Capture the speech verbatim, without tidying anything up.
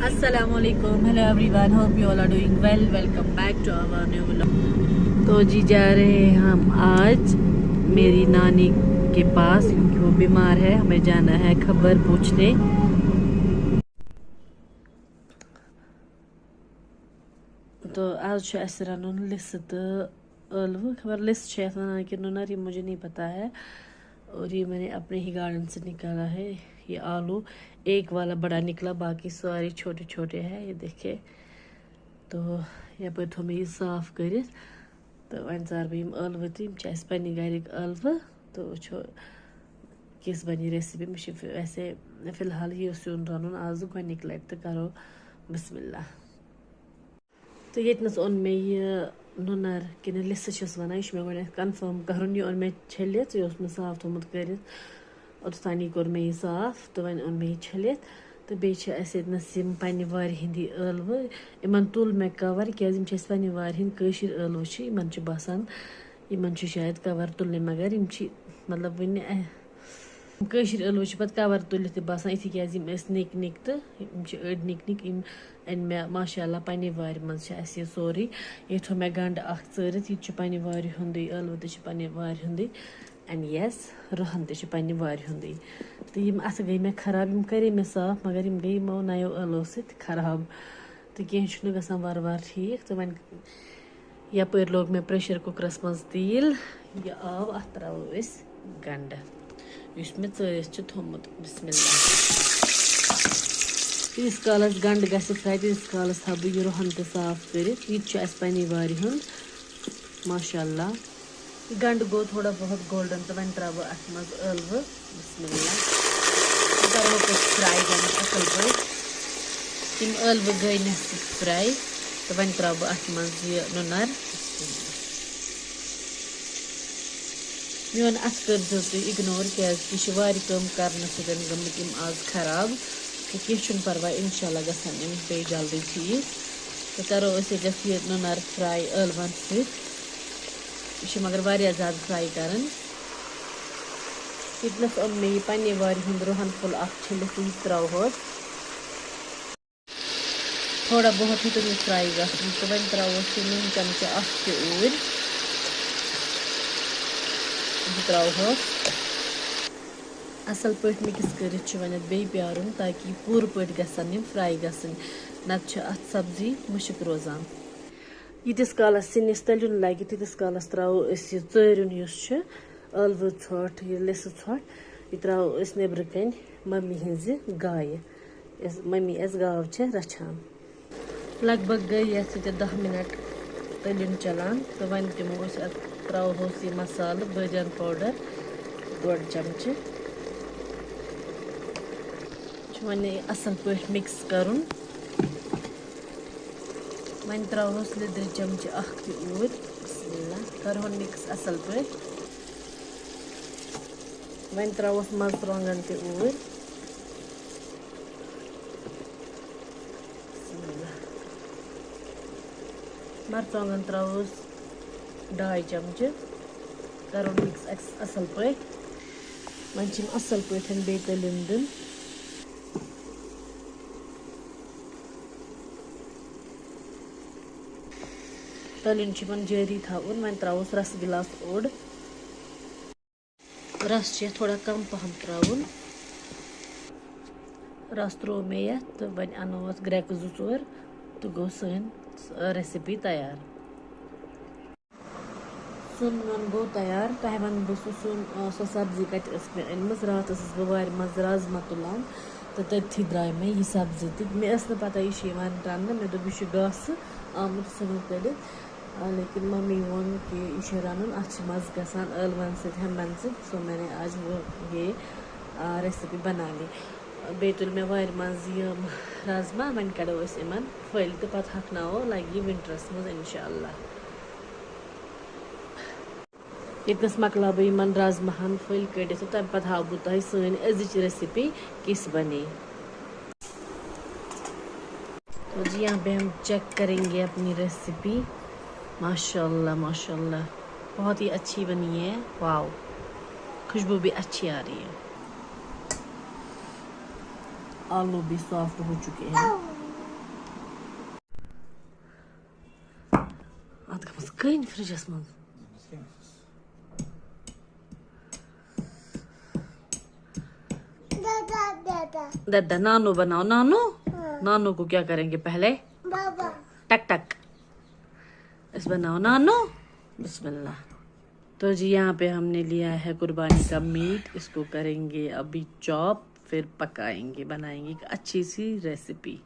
السلام علیکم، hello everyone, hope you all are doing well. Welcome back to our new vlog. تو جی، جا رہے ہیں ہم آج میری نانی کے پاس، کیونکہ وہ بیمار ہے، ہمیں جانا ہے خبر پوچھنے. تو آز چھُ اَسہِ رَنُن لِسہٕ تہٕ ٲلوٕ، خبر لِسہٕ چھِ یَتھ وَنان کِنہٕ نُنَر، یہِ مجھے نہیں پتا ہے. اور یہ میں نے اپنے ہی گارڈن سے نکالا ہے، یہ آلو ایک والا بڑا نکلا، باقی سارے چھوٹے چھوٹے ہیں، یہ دیکھے. تو یَپٲرۍ تھوٚو مےٚ یہِ صاف کٔرِتھ، تہٕ وۄنۍ ژارٕ بہٕ یِم ٲلوٕ تہٕ یِم چھِ اَسہِ پنٛنہِ گَرِکۍ ٲلوٕ، تہٕ وٕچھو کِژھ بَنہِ یہِ recipe. مےٚ چھِ فی-، ویسے فی الحال یہِ سیُن رَنُن آز گۄڈٕنِکہِ لَٹہِ، تہٕ کَرو بسم اللہ. تہٕ ییٚتنَس اوٚن مےٚ یہِ نُنَر کِنہٕ لِسہٕ چھِس وَنان، یہِ چھُ مےٚ گۄڈٕنٮ۪تھ confirm کَرُن. یہِ اوٚن مےٚ چھٔلِتھ، یہِ اوس مےٚ صاف تھوٚمُت کٔرِتھ. اوٚتَتھ تانی کوٚر مےٚ یہِ صاف تہٕ وۄنۍ اوٚن مےٚ یہِ چھٔلِتھ. تہٕ بیٚیہِ چھِ اَسہِ ییٚتنَس یِم پنٛنہِ وارِ ہِنٛدی ٲلوٕ، یِمَن تُل مےٚ cover، کیٛازِ یِم چھِ اَسہِ پنٛنہِ وارِ ہِنٛدۍ کٲشِرۍ ٲلوٕ چھِ، یِمَن چھِ باسان، یِمَن چھِ شاید cover تُلنٕے، مگر یِم چھِ، مطلب، وٕنہِ، اَ-، کٲشِرۍ ٲلوٕ چھِ پَتہٕ cover تُلِتھ تہِ باسان یِتھٕے، کیٛازِ یِم ٲسۍ نِکۍ نِکۍ تہٕ یِم چھِ أڑۍ نِکۍ نِکۍ. یِم أنۍ مےٚ، ماشاء اللہ، پنٛنہِ وارِ منٛز چھِ اَسہِ یہِ سورُے. ییٚتہِ تھوٚو مےٚ گَنٛڈٕ اَکھ ژٲرِتھ، یہِ تہِ چھُ پنٛنہِ وارِ ہُنٛدُے، ٲلوٕ تہِ چھِ پنٛنہِ وارِ ہُنٛدُے. And yes، رُہَن تہِ چھُ پنٛنہِ وارِ ہُنٛدُے. تہٕ یِم اَتھٕ گٔے مےٚ خراب، یِم کَرے مےٚ صاف، مگر یِم گٔے یِمو نَیو ٲلوٕ سۭتۍ خراب. تہٕ کینٛہہ چھُنہٕ گژھان وارٕ وارٕ ٹھیٖک. تہٕ وۄنۍ یَپٲرۍ لوگ مےٚ pressure cookerَس منٛز تیٖل، یہِ آو، اَتھ ترٛاوو أسۍ گَنٛڈٕ، یُس مےٚ ژٲرِتھ چھُ تھوٚمُت. بسم اللہ. تیٖتِس کالَس گَنٛڈٕ گژھِ fry، تیٖتِس کالَس تھاوٕ بہٕ یہِ رُہَن تہِ صاف کٔرِتھ. یہِ تہِ چھُ اَسہِ پنٛنہِ وارِ ہُنٛد، ماشاء اللہ. یہِ گَنٛڈٕ گوٚو تھوڑا بہت golden تہٕ وۄنۍ ترٛاوٕ بہٕ اَتھ منٛز ٲلوٕ. بسم اللہ. یہِ کَرو أسۍ fry گۄڈٕنٮ۪تھ اَصٕل پٲٹھۍ. یِم ٲلوٕ گٔے مےٚ سۭتۍ fry تہٕ وۄنۍ ترٛاوٕ بہٕ اَتھ منٛز یہِ نُنَر. میون اَتھٕ کٔرۍزیو تُہۍ ignore، کیٛازِکہِ یہِ چھِ وارِ کٲم کَرنہٕ سۭتۍ گٔمٕتۍ یِم آز خراب. تہٕ کینٛہہ چھُنہٕ پَرواے، اِنشاء اللہ گژھن یِم بیٚیہِ جلدی ٹھیٖک. تہٕ کَرو أسۍ ییٚتٮ۪تھ یہِ نُنَر fry ٲلوَن سۭتۍ. یہِ چھِ مگر واریاہ زیادٕ fry کَرٕنۍ. ییٚتنَس اوٚن مےٚ یہِ پنٛنہِ وارِ ہُنٛد رُہَن پھوٚل اَکھ چھٔلِتھ، یہِ تہِ ترٛاوہوس. تھوڑا بہت ہیوٚتُن یہِ fry گژھُن تہٕ وۄنۍ ترٛاوہوس یہِ نُن چمچہٕ اَکھ تہِ اوٗرۍ. یہِ ترٛاوہوس. اَصٕل پٲٹھۍ mix کٔرِتھ چھُ وۄنۍ اَتھ بیٚیہِ پیٛارُن، تاکہِ یہِ پوٗرٕ پٲٹھۍ گژھن یِم fry گژھٕنۍ، نَتہٕ چھِ اَتھ سبزی مُشک روزان. ییٖتِس کالَس سِنِس تٔلیُن لَگہِ، تیٖتِس کالَس ترٛاوو أسۍ یہِ ژٲریُن یُس چھُ، ٲلوٕ ژھۄٹھ، یہِ لِسہٕ ژھۄٹھ، یہِ ترٛاوو أسۍ نیٚبرٕ کَنۍ مَمی ہِنٛزِ گایہِ، یۄس مَمی اَسہِ گاو چھےٚ رَچھان. لگ بگ گٔے یَتھ سۭتۍ دَہ مِنَٹ تٔلیُن چَلان تہٕ وۄنۍ دِمو أسۍ اَتھ، ترٛاوہوس یہِ مصالہٕ، بٲدیان powder ڈۄڈ چمچہٕ. چھُ وۄنۍ یہِ اَصٕل پٲٹھۍ mix کَرُن. وۄنۍ ترٛاوہوس لیٚدرِ چمچہٕ اَکھ تہِ اوٗرۍ. بسم اللہ، کَرہون mix اَصٕل پٲٹھۍ. وۄنۍ ترٛاوہوس مَرژٕوانٛگَن تہِ اوٗرۍ. بسم اللہ. مَرژٕوانٛگَن ترٛاوہوس ڈاے چمچہٕ. کَرو mix اَصٕل پٲٹھۍ. وۄنۍ چھِ یِم اَصٕل پٲٹھۍ بیٚیہِ تٔلیُن دیُن. تٔلیُن چھُ یِمَن جٲری تھاوُن. وۄنۍ ترٛاووس رَسہٕ گِلاس اوٚڑ. رَس چھُ یَتھ تھوڑا کَم پَہَم ترٛاوُن. رَس ترٛوو مےٚ یَتھ تہٕ وۄنۍ اَنو اَتھ گرٛٮ۪کہٕ زٕ ژور تہٕ گوٚو سٲنۍ recipe تیار. سیُن ویُن گوٚو تیار۔ تۄہہِ وَنہٕ بہٕ سُہ سیُن، آ، سۄ سبزی کَتہِ ٲس مےٚ أنمٕژ۔ راتھ ٲسٕس بہٕ وارِ منٛز رازما تُلان تہٕ تٔتھی درٛاے مےٚ یہِ سبزی تہٕ مےٚ ٲس نہٕ پَتہ یہِ چھِ یِوان رَننہٕ۔ مےٚ دوٚپ، یہِ چھُ گاسہٕ آمُت ژھٕنُن کٔڑِتھ۔ آ، لیکن ممی ووٚن کہِ یہِ چھُ رَنُن، اَتھ چھِ مَزٕ گژھان ٲلوَن سۭتۍ، ہٮ۪مبَن سۭتۍ۔ سو میں نے آج وہ یہ، آ، recipe بنا لی۔ بیٚیہِ تُلۍ مےٚ وارِ منٛز یِم رازما، وۄنۍ کَڑو أسۍ یِمَن پھٔلۍ تہٕ پَتہٕ ہۄکھناوو، لَگہِ یہِ winterس منٛز اِنشاء اللہ۔ ییٚتنَس مۄکلاو بہٕ یِمَن رازماہَن پھٔلۍ کٔڑِتھ تہٕ تَمہِ پَتہٕ ہاوٕ بہٕ تۄہہِ سٲنۍ أزِچ recipe کِژھ بَنے۔ تو جی، یہاں پہ ہم چیک کریں گے اپنی ریسیپی۔ ماشاء اللہ، ماشاء اللہ، بہت ہی اچھی بنی ہے۔ واو، خوشبو بھی اچھی آ رہی ہے۔ آلو بھی سافٹ ہو چکے ہیں۔ کٔنۍ فرجس منٛز؟ دادا، نانو بناؤ، نانو۔ نانو کو کیا کریں گے پہلے؟ ٹک ٹک۔ اس بناؤ نانو۔ بسم اللہ۔ تو جی، یہاں پہ ہم نے لیا ہے قربانی کا میٹ، اس کو کریں گے ابھی چاپ، پھر پکائیں گے، بنائیں گے ایک اچھی سی ریسیپی۔